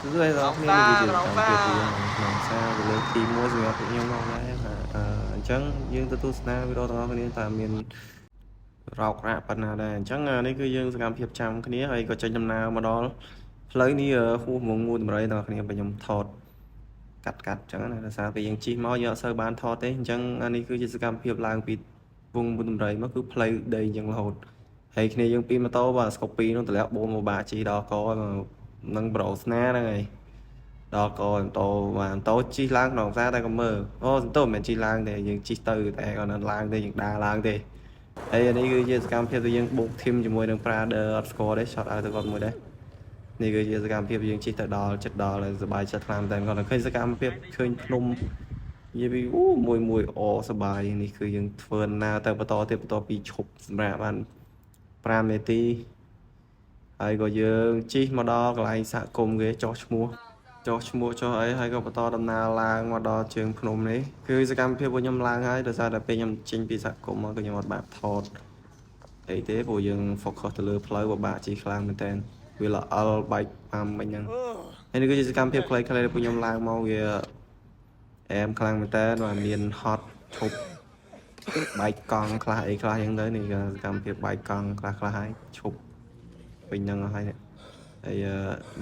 សួស្តីដល់អ្នកគ្នានេះគឺជាកម្មវិធីយើងក្នុងសារទៅលើកទី1សម្រាប់ពួកខ្ញុំផងដែរបាទអញ្ចឹងយើងទៅទស្សនាវីដេអូទាំងអស់គ្នាតើមានរោគរាក់ប៉ុណ្ណាដែរអញ្ចឹងនេះគឺយើងសកម្មភាពចាំគ្នាហើយក៏ចេញដំណើរមកដល់ផ្លូវនេះហួសហមួយតម្រៃដល់គ្នាបើខ្ញុំថតកាត់កាត់អញ្ចឹងណាដោយសារពេលយើងជិះមកយើងអត់សូវបានថតទេអញ្ចឹងអានេះគឺជាសកម្មភាពឡើងពីវងមួយតម្រៃមកគឺផ្លូវដីអញ្ចឹងរហូតហើយគ្នាយើងពីម៉ូតូបាទស្កូពីនោះតម្លាក់បូមមកបាជិះដល់កនឹងប្រូស្នាហ្នឹងហើយដល់កម៉ូតូបាទម៉ូតូជិះឡើងក្នុងផ្សារតែក៏មើលអូម៉ូតូមិនមែនជិះឡើងទេយើងជិះទៅតែគាត់នៅឡើងទេយើងដើរឡើងទេហើយអានេះគឺជាសកម្មភាពដែលយើងបុក team ជាមួយនឹង Brother អត់ស្គាល់ទេ shout out ទៅគាត់មួយដែរនេះគឺជាសកម្មភាពយើងជិះទៅដល់ចិត្តដល់ហើយសប្បាយចិត្តខ្លាំងតែគាត់ឃើញសកម្មភាពឃើញភ្នំនិយាយពីអូមួយមួយអូសប្បាយនេះគឺយើងធ្វើដំណើរទៅបន្តទៀតបន្តពីឈប់សម្រាប់បាន5នាទីហើយក៏យើងជិះមកដល់កន្លែងសហគមន៍គេចោះឈ្មោះចោះឈ្មោះចោះអីហើយក៏បន្តដំណើរឡើងមកដល់ជើងភ្នំនេះគឺសកម្មភាពរបស់ខ្ញុំឡើងហើយដោយសារតែពេលខ្ញុំចេញពីសហគមន៍មកគឺខ្ញុំអត់បានថតអីទេព្រោះយើង focus ទៅលើផ្លូវពិបាកជិះខ្លាំងមែនតើវាល្អិលបែកប៉ាំមិញហ្នឹងហើយនេះគឺជាសកម្មភាពខ្លីៗដែលពួកខ្ញុំឡើងមកវាអែមខ្លាំងមែនតើបាទមានហត់ឈប់បែកកង់ខ្លះអីខ្លះហ្នឹងទៅនេះក៏សកម្មភាពបែកកង់ខ្លះខ្លះហើយឈប់ពេញហ្នឹងហើយហើយ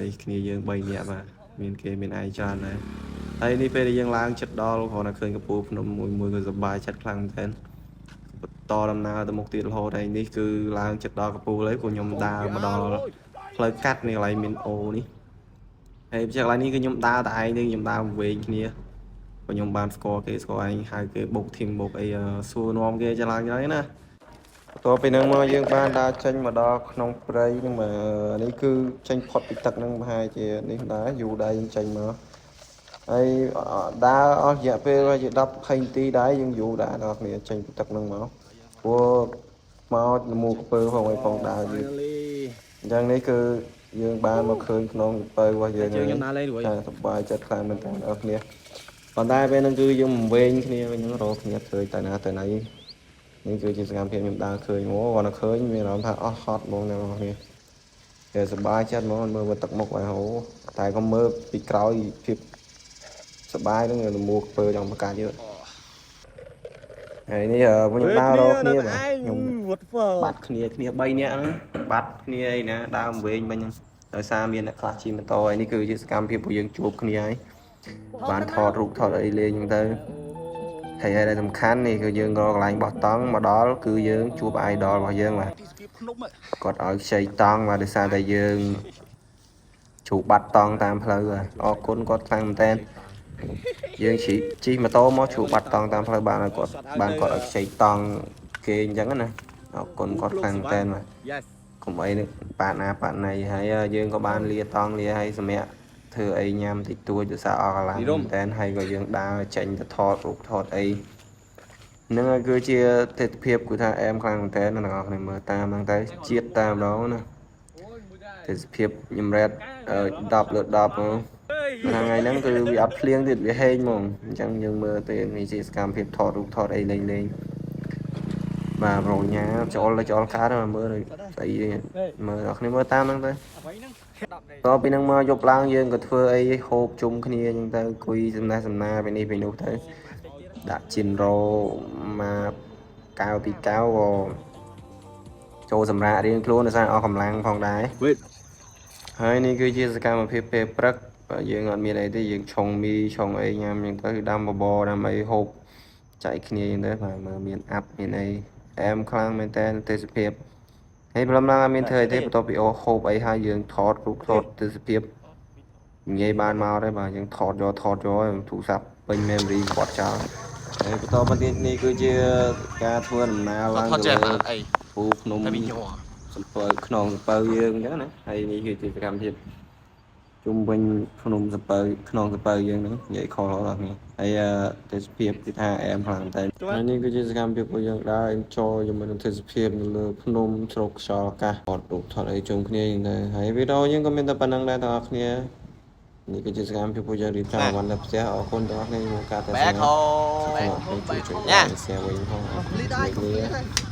នេះគ្នាយើង3នាក់បាទមានគេមានឯងច្រើនដែរហើយនេះពេលដែលយើងឡើងចិត្តដល់គ្រាន់តែឃើញកំពូលភ្នំមួយមួយក៏សប្បាយចិត្តខ្លាំងមែនទែនបន្តដំណើរទៅមុខទៀតរហូតហើយនេះគឺឡើងចិត្តដល់កំពូលហើយព្រោះខ្ញុំដើរមកដល់ផ្លូវកាត់នេះកន្លែងមានអូនេះហើយជាកន្លែងនេះគឺខ្ញុំដើរតែឯងទេខ្ញុំដើរវែងគ្នាព្រោះខ្ញុំបានស្គាល់គេស្គាល់ឯងហៅគេបុក team បុកអីសួរនាំគេចឡើងហ្នឹងណាបន្ទាប់ពីហ្នឹងមកយើងបានដើរចេញមកដល់ក្នុងព្រៃហ្នឹងមកនេះគឺចេញផុតពីទឹកហ្នឹងប្រហែលជានេះដែរយូរដែរយើងចេញមកហើយដើរអស់រយៈពេលប្រហែលជា10 20នាទីដែរយើងយូរដែរដល់គ្នាចេញពីទឹកហ្នឹងមកព្រោះមកលមួកពើផងអីផងដើរយឺតអញ្ចឹងនេះគឺយើងបានមកឃើញក្នុងពើរបស់យើង ជើងខ្ញុំដើរលេងរួច ចាសប្បាយចិត្តខ្លាំងមែនតើអ្នកគ្នាប៉ុន្តែពេលហ្នឹងគឺយើងមិនវែងគ្នាវិញហ្នឹងរកគ្នាឃើញតែណាតែណីនេះគឺជាសកម្មភាពខ្ញុំដើរឃើញមកគាត់តែឃើញមានអារម្មណ៍ថាអស់ហត់ហ្មងអ្នកនរគ្នាគេសប្បាយចិត្តហ្មងមើលមកទឹកមុខឲ្យហូតែក៏មើលពីក្រោយភាពសប្បាយហ្នឹងលមួកពើចង់បង្កើតយឺហើយនេះខ្ញុំដើររកគ្នាបាទខ្ញុំ What fuck? បាត់គ្នាគ្នា3នាក់ហ្នឹងបាត់គ្នាអីណាដើមវែងមិញហ្នឹងដោយសារមានអ្នកខ្លះជិះម៉ូតូហើយនេះគឺជាសកម្មភាពពួកយើងជួបគ្នាហើយបានថតរូបថតអីលេងហ្នឹងទៅហើយហើយដែលសំខាន់នេះគឺយើងរកកន្លែងបោះតង់មកដល់គឺយើងជួប idol របស់យើងបាទគាត់ឲ្យខ្ចីតង់បាទដោយសារតែយើងជួបបាត់តង់តាមផ្លូវបាទអរគុណគាត់ខ្លាំងមែនតើយើងជិះជិះម៉ូតូមកជួបបាត់តង់តាមផ្លូវបានឲ្យគាត់បានគាត់ឲ្យខ្ចីតង់គេអញ្ចឹងណាអរគុណគាត់ខ្លាំងមែនតើបាទ Yes. កុំអីនឹងប៉ាណាប៉ាណៃហើយយើងក៏បានលាតង់លាហើយសម្រាប់ធ្វើអីញ៉ាំតិចតួចដោយសារអស់កម្លាំងមែនតើហើយក៏យើងដើរចេញទៅថតរូបថតអីហ្នឹងហើយគឺជាទស្សនភាពគឺថាអែមខ្លាំងមែនតើអ្នកនរគ្នាមើលតាមហ្នឹងទៅជាតិតាមដងណាទេសភាពខ្ញុំរ៉េត10លើ10ហ្មងថ្ងៃហ្នឹងគឺវាអត់ភ្លៀងទៀតវាហេងហ្មងអញ្ចឹងយើងមើលទៅនេះជាសកម្មភាពថតរូបថតអីលេងលេងបាទប្រូញ៉ាចូលទៅចូលកើតមកមើលស្អីមើលអ្នកគ្នាមើលតាមហ្នឹងទៅតពីហ្នឹងមកយប់ឡើងយើងក៏ធ្វើអីហូបជុំគ្នាអញ្ចឹងទៅអង្គុយសំណេះសំណាពីនេះពីនោះទៅដាក់ជីនរ៉ូមកកៅពីកៅក៏ចូលសម្រាប់រៀងខ្លួនដោយសារអស់កម្លាំងផងដែរ Wait. ហើយនេះគឺជាសកម្មភាពពេលព្រឹកបើយើងអត់មានអីទេយើងឆុងមីឆុងអីញ៉ាំអញ្ចឹងទៅដាំបបរដាំអីហូបចែកគ្នាអញ្ចឹងទៅបាទមើលមានអាប់មានអីអែមខ្លាំងមែនតើទេសភាពហើយព្រលឹមឡើងអត់មានធ្វើអីទេបន្ទាប់ពីអូហូបអីហើយយើងថតរូបថតទេសភាពនិយាយបានមកទេបាទយើងថតយកថតយកហើយទូរស័ព្ទពេញ memory គាត់ចោលហើយបន្តមកទៀតនេះគឺជាការធ្វើដំណើរឡើង ថតចេះ ទៅលើ អី ភូភ្នំ តែវាញ័រ សំពៅខ្នងសំពៅយើងអញ្ចឹងណាហើយនេះគឺជាសកម្មភាពជុំវិញភ្នំសំពៅខ្នងសំពៅយើងហ្នឹងនិយាយខុសដល់នេះហើយទេសភាពគឺថាអែមខ្លាំងតែហើយនេះគឺជាសកម្មភាពរបស់យើងដើរចូលជាមួយនឹងទេសភាពនៅលើភ្នំស្រុកខ្យល់អាកាសថតរូបថតអីជុំគ្នាអញ្ចឹងទៅហើយវីដេអូយើងក៏មានតែប៉ុណ្្នឹងដែរបងប្អូនគ្នានេះគឺជាសកម្មភាពពួកយើងរៀបចំវណ្ណនៅផ្ទះអរគុណបងប្អូនគ្នាក្នុងការទស្សនា បែកហូ សូមជួយចុច like share វិញផងអរគុណលា